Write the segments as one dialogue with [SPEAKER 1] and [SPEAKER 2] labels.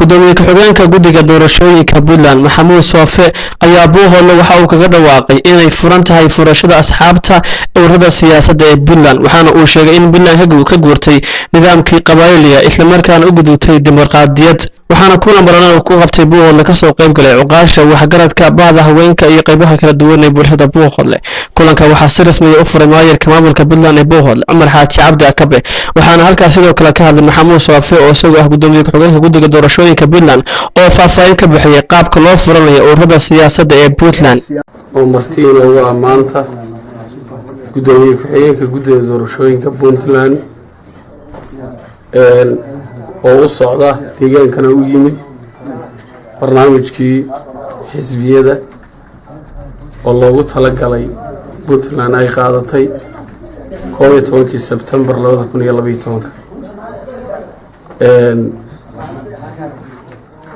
[SPEAKER 1] Gudoomiye ku-xigeenka guddiga doorashooyinka Puntland, Maxamuud Soofe, ayaa Buuhoodle waxa uu kaga dhawaaqay inay furan tahay furashada asxaabta ururada siyaasadda ee Puntland, waxaana uu sheegay in Puntland ka guurtay nidaamkii qabaayiliga, islamarkaana u gudubtay dimuqraadiyad. Waxaana kulan baran ku qabtay Buuhoodle kasoo qayb galay cuqaasha, waxgaradka, bahda haweenka iyo qaybaha kala duwan ee bulshada Buuhoodle. Kulanka waxaa si rasmiya u furay maayarka maamulka Puntland ee Buuhoodle, Cumar Xaaji Cabdi Akabe, waxaana halkaas sidoo kale ka hadlay Maxamuud Soofe, oo isagoo ah gudoomiye ku-xigeenka guddiga doorashooyinka Puntland, oo faahfaahin ka bixiyay qaabka loo furanayo ururada siyaasadda ee Puntland.
[SPEAKER 2] Oo marti inoogu ah maanta gudoomiye ku-xigeenka guddiga doorashooyinka Puntland oo u socda deegaankana u yimid barnaamijkii xisbiyada oo loogu talagalay Puntland ay qaadatay 11-kii Sebtembar 2012-ka.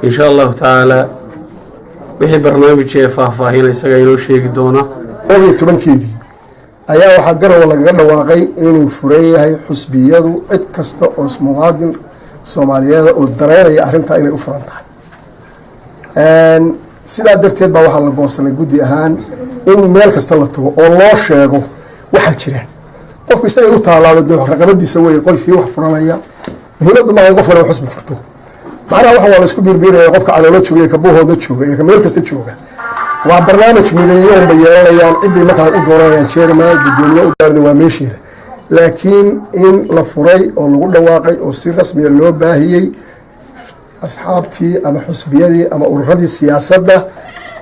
[SPEAKER 2] Insha Allahu tacaala, wixii barnaamij ee faahfaahin isaga inoo sheegi doona.
[SPEAKER 3] 11-keedii ayaa waxaa Garowe lagaga dhawaaqay inuu furan yahay xusbiyadu, cid kasta oo muwaadin Soomaaliyeed oo dareynaya arrintaa inay u furan tahay. Sidaa darteed baa waxaa la goosanay guddi ahaan in meel kasta la tago oo loo sheego waxaa jira. Qofku isagay u taalaado, dee raqabadiisa wey qolkii wax furanaya. Muhiimaddu maaha in qof waliba xusbi furto. Macnaha waxa waa la isku biirbiiraya qofka Caloolo jooga iyo ka Buuhooda jooga iyo ka meel kasta jooga. Waa barnaamij mideeyo unbay yeelanayaan, ciday markaa u dooranayaan chairman, gudoomiye u daarda waa meesheeda, laakiin in la furay oo lagu dhawaaqay oo si rasmiya loo baahiyey asxaabtii ama xusbiyadii ama ururadii siyaasadda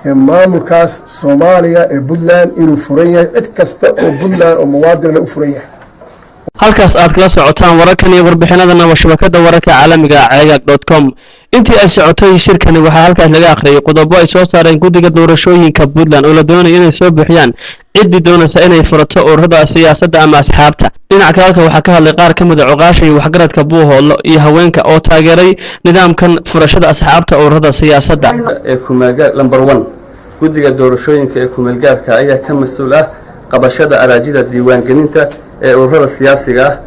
[SPEAKER 3] ee maamulkaas Soomaaliya ee Puntland inuu furan yahay, cid kasta oo Puntland oo muwaadinna u furan yahay.
[SPEAKER 1] Halkaas aad kala socotaan wararkan iyo warbixinadana waa shabakada wararka caalamiga Ceegaag.com. Intii ay socotay shirkani, waxaa halkaas laga akhriyay qodobo ay soo saareen guddiga doorashooyinka Puntland, oo la doonayo inay soo bixiyaan ciddii doonaysa inay furato ururada siyaasadda ama asxaabta. Dhinaca kale, halka waxaa ka hadlay qaar ka mid a cuqaasha iyo waxgaradka Buuhoodlo iyo haweenka oo taageeray nidaamkan furashada asxaabta ururada siyaasadda.
[SPEAKER 4] Ee kumeelgaar number one, guddiga doorashooyinka ee kumeelgaarka ayaa ka mas-uul ah qabashada araajida diiwaangelinta ee ururada siyaasiga ah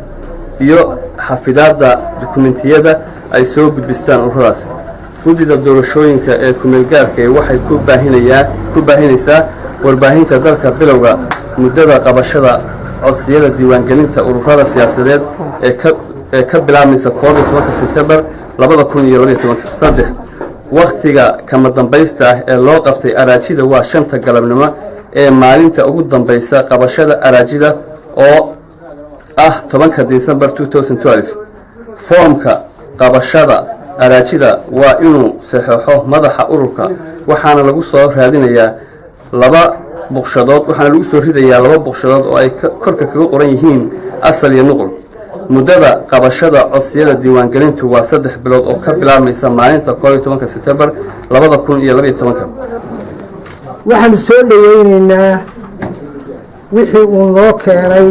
[SPEAKER 4] iyo xafidaadda dukumentiyada ay soo gudbistaan ururadaas. Guddida doorashooyinka ee kumeelgaarka waxay ku baahinaysaa warbaahinta dalka bilowga muddada qabashada codsiyada diiwaangelinta ururada siyaasadeed ee ka bilaabmaysa 11-ka Sebtembar 2012. Saddex, wakhtiga kama dambaysta ah ee loo qabtay araajida waa 5-ta galabnimo ee maalinta ugu dambaysa qabashada araajida, oo ah 10-ka December 2012. Foomka qabashada araajida waa inuu saxeexo madaxa ururka, waxaana lagu soo raadinayaa laba buqshadood, waxaana lagu soo ridayaa laba buqshadood oo ay korka kaga qoran yihiin asal iyo nuqul. Muddada qabashada codsiyada diiwaangelintu waa 3 bilood oo ka bilaabmaysa maalinta 11-ka Sebtembar 2012-ka.
[SPEAKER 5] Waxaanu soo dhoweyneynaa wixii uu noo keenay,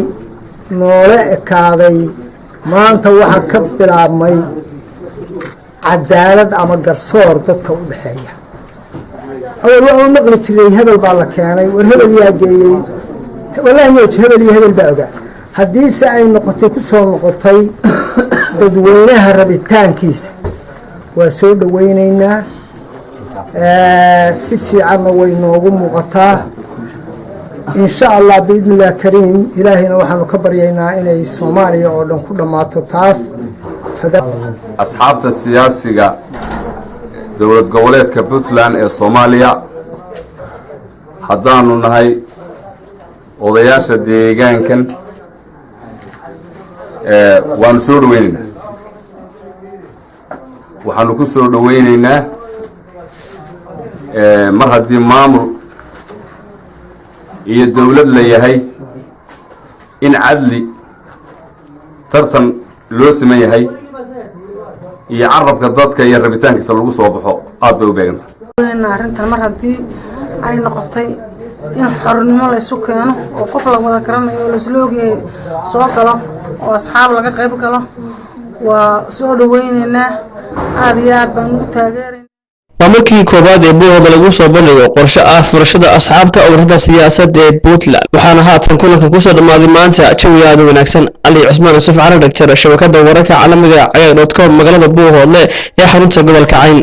[SPEAKER 5] noola ekaaday. Maanta waxaa ka bilaabmay cadaalad ama garsoor dadka u dhexeeya. Awal waa u maqli jiray hebel baa la keenay, war hebel yaa geeyey, wallaahi moj hebel iyo hebel baa ogaa. Haddiise ay noqotay, ku soo noqotay dadweynaha rabitaankiisa, waa soo dhoweyneynaa. Si fiicanna way noogu muuqataa, insha Allah, biidni illah kariim. Ilaahayna waxaanu ka baryaynaa inay Soomaaliya oo dhan ku dhammaato taas.
[SPEAKER 6] Asxaabta siyaasiga dowlad goboleedka Puntland ee Soomaaliya, haddaanu nahay odayaasha deegaankan, waanu soo dhoweyneynaa. Waxaanu ku soo dhoweyneynaa, mar haddii maamul iyo dowlad la yahay, in cadli, tartan loo siman yahay iyo carabka dadka iyo rabitaankiisa lagu soo baxo aad bay u beegantahay.
[SPEAKER 7] Arrintan mar haddii ay noqotay in xornimo laysu keeno oo qof la wada garanayo oo laisla ogyahay soo galo oo asxaab laga qayb galo, waa soo dhaweyneynaa, aada iyo aad baan ugu taageerayna.
[SPEAKER 1] Waa markii koowaad ee Buuhoodle lagu soo bandhigo qorshe ah furashada asxaabta ururada siyaasadda ee Puntland, waxaana haatan kulanka kusoo dhammaaday maanta jawi aad u wanaagsan. Cali Cusmaan Yusuf Cali Dhagjar, shabakada wararka caalamiga Cagaag.com, magaalada Buuhoodle ee xarunta gobolka Cayn.